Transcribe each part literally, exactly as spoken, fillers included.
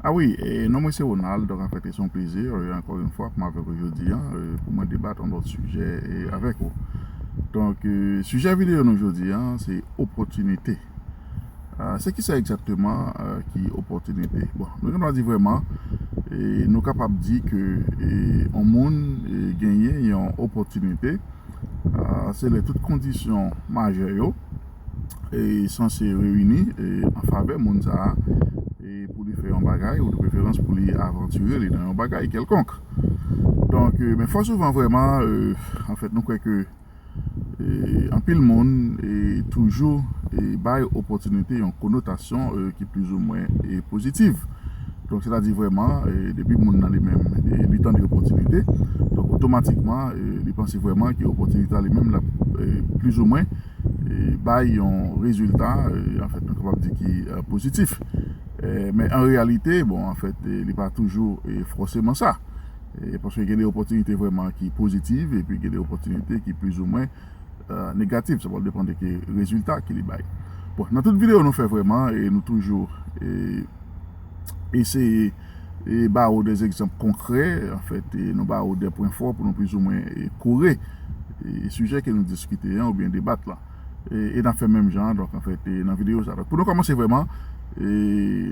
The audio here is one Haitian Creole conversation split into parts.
Ah wi, e, non mwen se Ronald, donk anfèt se yon plezi, e, ankò yon fwa pou m avèk ou jodi a, e, pou mwen debat yon lòt sijè, e, avèk ou. Donk, e, sijè videyo nou jodi a, se opòtinite. A, se kisa egzakteman, e, ki opòtinite? Bon, nou gen dwa di vrèman, e, nou kapab di ke, e, yon moun, e, genyen yon opòtinite, a, se lè tout kondisyon majè yo, e, sanse reyini, e, an favè moun sa a, e, pou li fè yon bagay, ou de preferans pou li avantire li nan yon bagay kèlkonk. Donk, e, men fò souvan vrèman, e, anfèt, nou kwè ke, e, anpil moun, e, toujou, e, bay opòtinite yon konotasyon, e, ki plizoumwen, e, pozitiv. Donk, sètadi vrèman, e, depi moun nan li menm, e, li tande opòtinite, donk, otomatikman, e, li panse vrèman ke opòtinite a li menm, l ap, e, plizoumwen, e, bay yon rezilta, e, anfèt, nou kapab di ki, e, pozitif. E, men an reyalite, bon, anfèt, e, li pa toujou, e, fòseman sa. E, paske gen de opòtinite vrèman ki pozitiv, epi gen de opòtinite ki plizoumwen, e, negatif. Sa pral depann de ki rezilta ke li bay. Bon, nan tout videyo nou fè vrèman, e nou toujou, e, eseye, e, ba ou de egzanp konkrè, anfèt, e nou ba ou de pwen fò pou nou plizoumwen, e, kore, e, sijè ke nou diskite an oubyen debat la. E, e n ap fè menm jan an, donk, anfèt, e, nan videyo sa. Donk, pou nou kòmanse vrèman, e,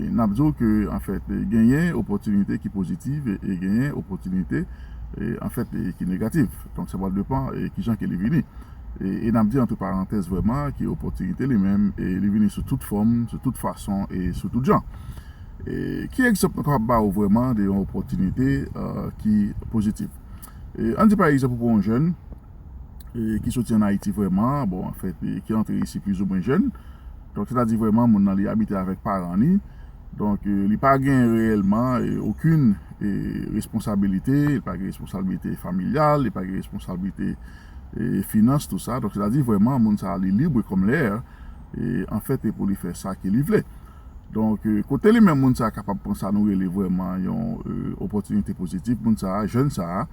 n ap di w ke, anfèt, e, genyen opòtinite ki pozitiv e, e genyen opòtinite, e, anfèt, e, ki negatif. Donk, sa pral depann, e, kijan ke li vini. E, e n ap di, antre parantèz, vrèman, ke opòtinite li menm, e, li vini sou tout fòm, sou tout fason e sou tout jan. E, ki egzanp nou kapab ba ou vrèman de yon opòtinite, e, ki pozitiv? E, ann di, pa egzanp, ou pran yon jèn, e, ki soti ann Ayiti vrèman, bon, anfèt, e, ki antre isi plizoumwen jèn. Donk, sètadi vrèman, moun nan, li abite avèk paran li. Donk, e, li pa gen reyèlman, e, okenn, e, responsabilite, li pa gen responsabilite familyal, li pa gen responsabilite, e, finans, tou sa. Donk, sètadi vrèman, moun sa a, li lib kòm lè, e, anfèt, e pou li fè sa ke li vle. Donk, e, kote li menm, moun sa a kapab pran sa nou rele vrèman yon, e, opòtinite pozitif, moun sa a, jèn sa a,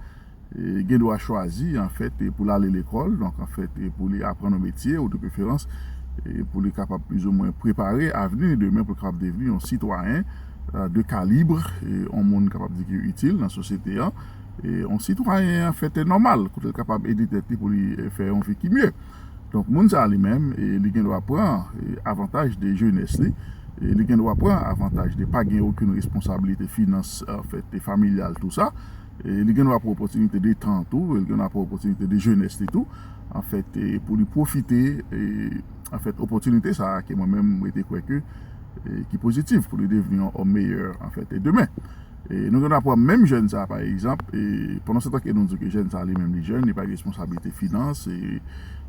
e, gen dwa chwazi, anfèt, e, pou l ale lekòl, donk, anfèt, e, pou li aprann yon metye, ou de preferans, e, pou li kapab plizoumwen prepare avni li demen pou l kapab devni yon sitwayen, e, de kalib, e, yon moun kapab di ki itil nan sosyete an, e, yon sitwayen, anfèt, nòmal, kote l kapab ede tèt li pou li, e, fè yon vi ki mye. Donk, moun sa a li menm, e, li gen dwa pran, e, avantaj de jenès li, e, li gen dwa pran avantaj de pa gen okenn responsabilite finans, anfèt, e familyal, tou sa. E, li gen dwa pran opòtinite de tan tou, e li gen dwa pran opòtinite de jenès li tou, anfèt, e, pou li pwofite, e, anfèt, opòtinite sa a ke mwen menm, mwen te kwè ke, e, ki pozitif pou li devni yon òm meyè, anfèt, e demen. E nou gen dwa pran menm jèn sa a, pa egzanp, e pandan se tan ke nou di ke jèn sa a li menm li jèn, li pa gen responsabilite finans, e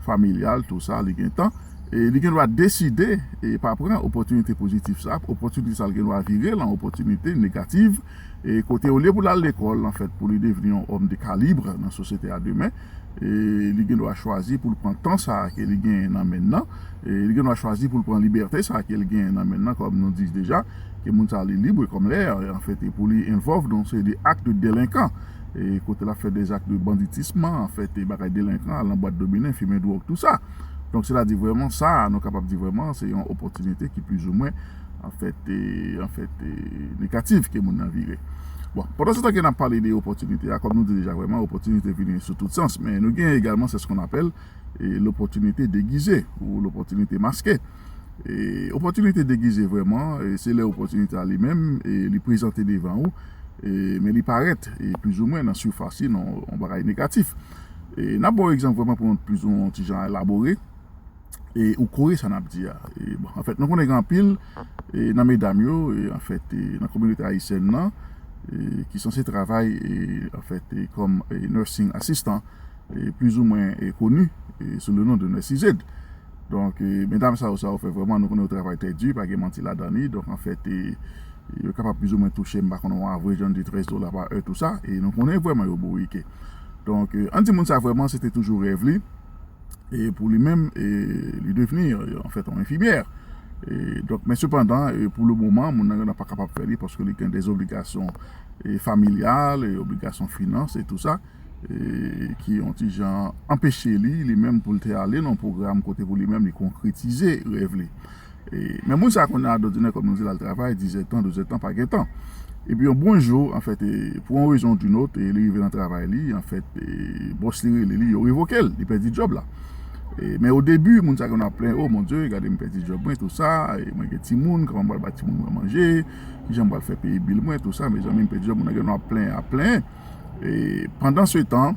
familyal, tou sa, li gen tan. E li gen dwa deside, e pa pran opòtinite pozitif sa a, opòtinite sa a, li gen dwa vire l an opòtinite negatif, e kote olye pou l al lekòl, anfèt, pou li devni yon òm de kalib nan sosyete a demen, e li gen dwa chwazi pou l pran tan sa a ke li genyen nan men l nan, e li gen dwa chwazi pou l pran libète sa a ke li genyen nan men l nan, kòm nou di deja, ke moun sa a li lib kòm lè, anfèt, e pou li envolve nan yon seri de ak de delenkan, e kote l ap fè de ak de banditism, anfèt, e bagay delenkan, al nan bwat domine, fimen dwòg, tou sa. Donk, sètadi vrèman sa, nou kapab di vrèman, se yon opòtinite ki plizoumwen, anfèt, e, anfèt, e, negatif ke moun nan vire. Bon, pandan se tan ke n ap pale de opòtinite a, kòm nou di deja vrèman, opòtinite vini sou tout sans, men nou gen egalman, se ce qu'on appelle, e, l'opportunité déguisée ou l'opportunité masquée. E, opòtinite degize vrèman, e, se lè opòtinite a li menm, e, li prezante devan ou, e, men li parèt, e, plizoumwen nan sifas li, nan yon bagay negatif. E, n ap ba w egzanp vrèman pou yon plizoumwen yon ti jan elabore, e ou kore sa n ap di a. E, bon, anfèt, nou konnen gen anpil, e, nan medam yo, e, anfèt, e, nan kominote ayisyèn nan, e, ki sanse travay, e, anfèt, e, kòm, e, nursing assistant, e, plizoumwen, e, koni, e, sou le non de Nurse Ized. Donk, e, medam sa yo, sa yo fè vrèman, nou konnen yo travay trè di, pa gen manti ladan li. Donk, anfèt, e, yo kapab plizoumwen touche, m pa konnen, yon average de trèz dola pa è, tou sa. E nou konnen vrèman yo bourike. Donk, e, ann di moun sa vrèman, se te toujou rèv li. E pou li menm, e, li devni, e, anfèt, yon enfimyè. E, donk, men sepandan, e, pou le moman, moun nan pa kapab fè li paske li gen de obligasyon, e, familyal, e, obligasyon finans, e tou sa, e, ki yon ti jan anpeche li, li menm pou l te ale nan yon pwogram kote pou li menm li konkretize rèv li. E, men moun sa konnen a dòdinè, kòm nou di, l al travay, dizèdtan, douzèdtan, pa gen tan. Epi yon bon jou, anfèt, e, pou yon rezon ou di nòt, e, li rive nan travay li, anfèt, e, bòs li rele li, yo revoke l, li pèdi djòb la. E, men o debi, moun sa konnen ap plenyen, "O Bondye, gade m pèdi djòb mwen, tou sa, e, mwen gen timoun, kòman m pral ba timoun mwen manje, kijan m pral fè peye bil mwen, tou sa, mezanmi, m pèdi djòb," moun nan gen dwa ap plenyen, ap plenyen. E, pandan se tan,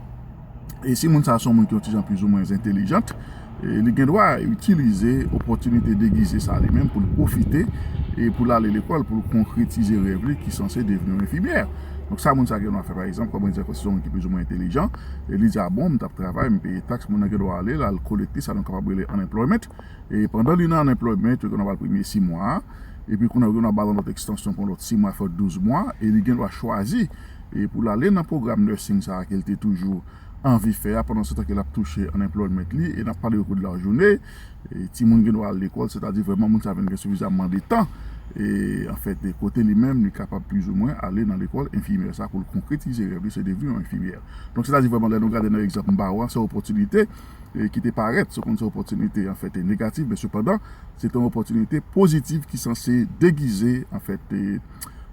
e si moun sa se yon moun ki yon ti jan plizoumwen entèlijant, e, li gen dwa itilize opòtinite degize sa li menm pou l pwofite e pou l ale lekòl, pou l konkretize rèv li ki sanse devni yon enfimyè. Donk, sa moun sa gen dwa fè, pa egzanp, kòm mwen di, se yon moun ki plizoumwen entèlijan, e li di, "A bon, m t ap travay, m peye taks," moun nan gen dwa ale, l al kolekte sa nou kapab rele unemployment. E pandan li nan unemployment, yo gen dwa ba l premye sis mwa a, epi kounye a, yo gen dwa ba l yon lòt ekstansyon pou yon lòt sis mwa, fè douz mwa, e li gen dwa chwazi, e pou l ale nan pwogram nursing sa a ke l te toujou anvi fè a, pandan se tan ke l ap touche unemployment li, e n ap pale yo kou de lajounen, e timoun gen dwa al lekòl, sètadi vrèman moun sa vin gen sifizamman de tan, e anfèt, e kote li menm, li kapab plizoumwen ale nan lekòl enfimyè sa pou l konkretize rèv li, se devni yon enfimyè. Donk, sètadi vrèman, lè nou gade nan egzanp m ba w a, se opòtinite, e ki te parèt, se konn se opòtinite, anfèt, e negatif, men sepandan, se te yon opòtinite pozitif ki sanse degize, anfèt, e,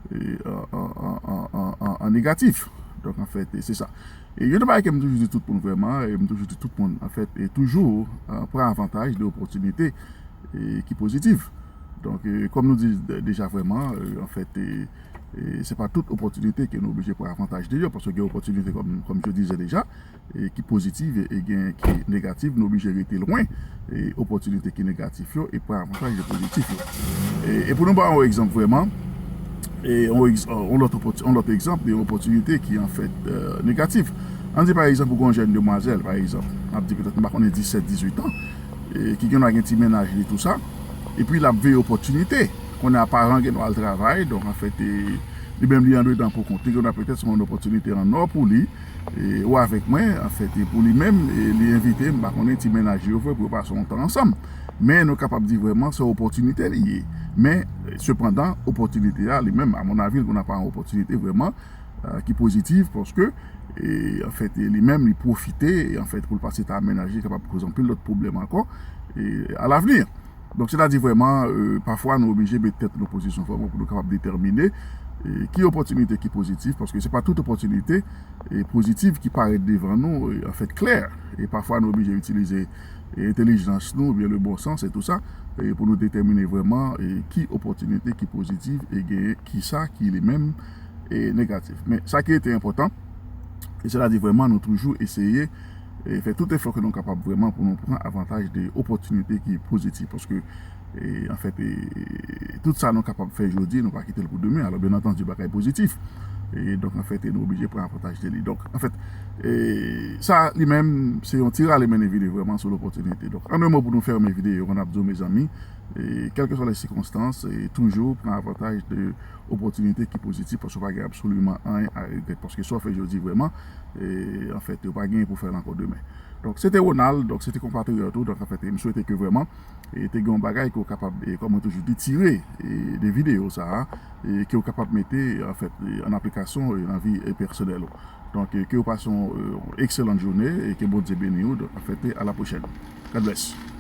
e, an, an, an, an, an, an negatif. Donk, anfèt, e se sa. E youn nan bagay ke m toujou di tout moun vrèman, e m toujou di tout moun, anfèt, e toujou, e, pran avantaj de opòtinite, e ki pozitif. Donk, e, kòm nou di de-, deja vrèman, e, anfèt, e, e se pa tout opòtinite ke nou oblije pran avantaj de yo, paske gen opòtinite, kòm, kòm je disais déjà, e ki pozitif e, e gen ki negatif, nou oblije rete lwen, e opòtinite ki negatif yo, e pran avantaj de pozitif yo. E, e pou nou ba yon egzanp vrèman, e yon egz-, yon lòt opòti-, yon lòt egzanp de yon opòtinite ki anfèt, e, negatif. Ann di pa egzanp, ou gen yon jèn demwazèl, pa egzanp, n ap di petèt, m pa konnen, disèt, dizuit an, e ki gen dwa gen ti mennaj li, tou sa, epi l ap veye opòtinite. Kounye a, paran gen dwa al travay, donk, anfèt, e, li menm li andedan pou kont li, gen dwa petèt se yon opòtinite an nò pou li, e, ou avèk mwen, anfèt, e pou li menm, e li envite, m pa konnen, ti mennaj yo vre pou yo pase yon tan ansanm. Men nou kapab di vrèman se yon opòtinite li ye. Men, e, sepandan, opòtinite a li menm, a mon avi, li konn ap yon opòtinite vrèman, e, ki pozitif, paske, e, anfèt, e li menm, li pwofite, e, anfèt, pou l pase tan ak mennaj li, kapab koze anpil lòt pwoblèm ankò, e, alavni. Donk, sètadi vrèman, e, pafwa nou oblije met tèt nou an pozisyon vrèman pou nou kapab detèmine, e, ki opòtinite ki pozitif, paske se pa tout opòtinite, e, pozitif ki parèt devan nou, e, anfèt, klè. E pafwa nou oblije itilize, e, entèlijans nou, oubyen le bon sens e tou sa, e, pou nou detèmine vrèman, e, ki opòtinite ki pozitif e gen kisa ki li menm, e, negatif. Men sa ki rete enpòtan, e sètadi vrèman nou toujou eseye, e, fè tout efò ke nou kapab vrèman pou nou pran avantaj de opòtinite ki pozitif, paske, e, anfèt, e, tout sa nou kapab fè jodi, nou pa kite l pou demen. Alò, byen antandi, bagay pozitif. E donk, anfèt, e nou oblije pran avantaj de li. Donk, anfèt, e, sa li menm, se yon ti rale mennen videyo vrèman sou lopòtinite. Donk, an de mo, pou nou fèmen videyo, mwen ap di w, mezanmi, e, kèlkeswa lè sikonstans, e, toujou pran avantaj de opòtinite ki pozitif, paske w pa gen absoliman anyen a regrèt. Paske sa w fè jodi vrèman, e, anfèt, ou pa genyen pou fè l ankò demen. Donk, se te Ronald, donk, se te konpatriyòt ou, donk, anfèt, e m swete ke vrèman, e, te gen yon bagay ke w kapab, e, kòm mwen toujou di, tire, e, de videyo sa a, e, ke w kapab mete, anfèt, e, an aplikasyon, e, nan vi, e, pèsonèl ou. Donk, e, ke w pase yon, e, yon ekselan jounen, e ke Bondye beni w, donk, anfèt, e, a la pwochèn. God bless.